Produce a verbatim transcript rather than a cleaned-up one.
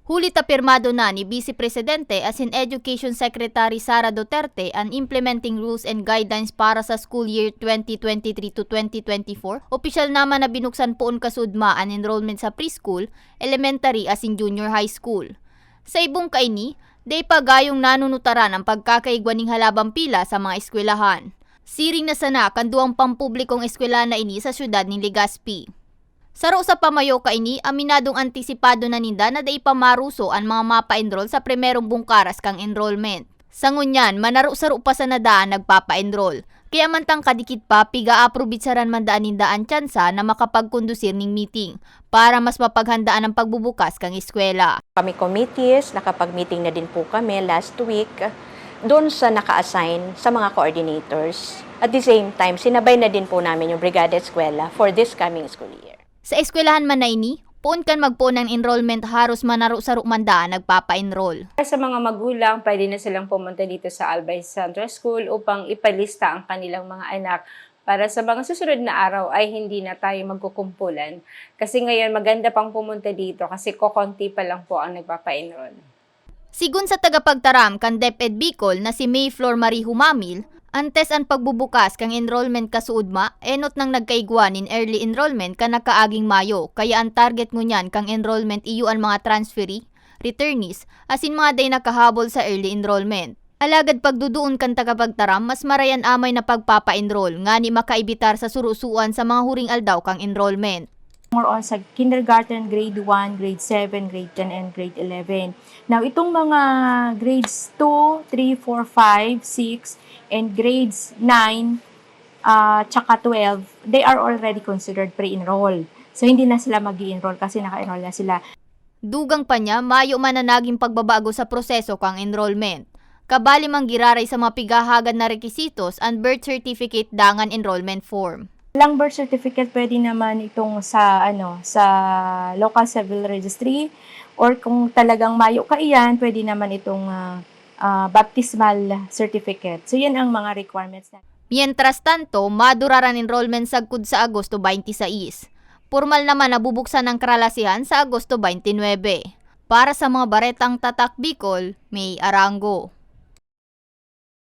Huli ta pirmado na ni Vice Presidente asin Education Secretary Sara Duterte an Implementing Rules and Guidelines para sa school year twenty twenty-three to twenty twenty-four, opisyal naman na binuksan poon kasuodma an enrollment sa preschool, elementary asin junior high school. Sa ibong kaini, dai pa gayong nanunutaran ang pagkakaigwa ning halabang pila sa mga eskwelahan. Siring na sana kan duwang pampublikong eskwelahan na ini sa siyudad nin Legazpi. Saro sa pamayo kaini, aminadong antisipado na ninda na dai pa maruso an mga mapa-enroll sa primerong bungkaras kan enrollment. Sa ngunyan, manaro-saro pa sana daa an nagpapa-enroll. Kaya mantang kadikit pa, piga-aprobitsaran man daa ninda an tsansa na makapagkondusir nin meeting para mas mapaghandaan an pagbubukas kan eskwela. Kami committees, nakapag-meeting na din po kami last week doon sa naka-assign sa mga coordinators. At the same time, sinabay na din po namin yung Brigada Eskwela for this coming school year. Sa eskwelahan man na ini, poon kan magpoon an enrollment, haros manaro-saro man daa an nagpapa-enroll. Para sa mga magulang, pwede na silang pumunta dito sa Albay Central School upang ipalista ang kanilang mga anak para sa mga susunod na araw ay hindi na tayo magkukumpulan. Kasi ngayon, maganda pang pumunta dito kasi kokonti pa lang po ang nagpapa-enroll. Sigon sa tagapagtaram kan DepEd Bicol na si May Flor Marie Humamil, antes an pagbubukas kan enrollment kasuodma, enot nang nagkaigwa nin early enrollment kan nakaaging Mayo, kaya an target ngunyan kan enrollment iyo an mga transferee, returnees, asin mga dai nakahabol sa early enrollment. Alagad pagduduon kan tagapagtaram, mas maray an amay na pagpapa-enroll, ngani makaibitar sa surusuan sa mga huring aldaw kan enrollment. More on sa kindergarten, grade one, grade seven, grade ten, and grade eleven. Now, itong mga grades two, three, four, five, six, and grades nine, uh, tsaka twelve, they are already considered pre-enroll. So, hindi na sila mag enroll kasi naka-enroll na sila. Dugang pa niya, mayo man na naging pagbabago sa proseso kan enrollment. Kabali man giraray sa mga pighahagad na rekisitos an birth certificate dangan enrollment form. Lang birth certificate, pwede naman itong sa, ano, sa local civil registry, or kung talagang mayo kaiyan, pwede naman itong, ah, ah, baptismal certificate. So, yan ang mga requirements na. Mientras tanto, madurar an enrollment sagkod sa Agosto twenty-six. Pormal naman na bubuksan ang kalasihan sa Agosto twenty-nine. Para sa mga baretang Tatak Bicol, May Arango.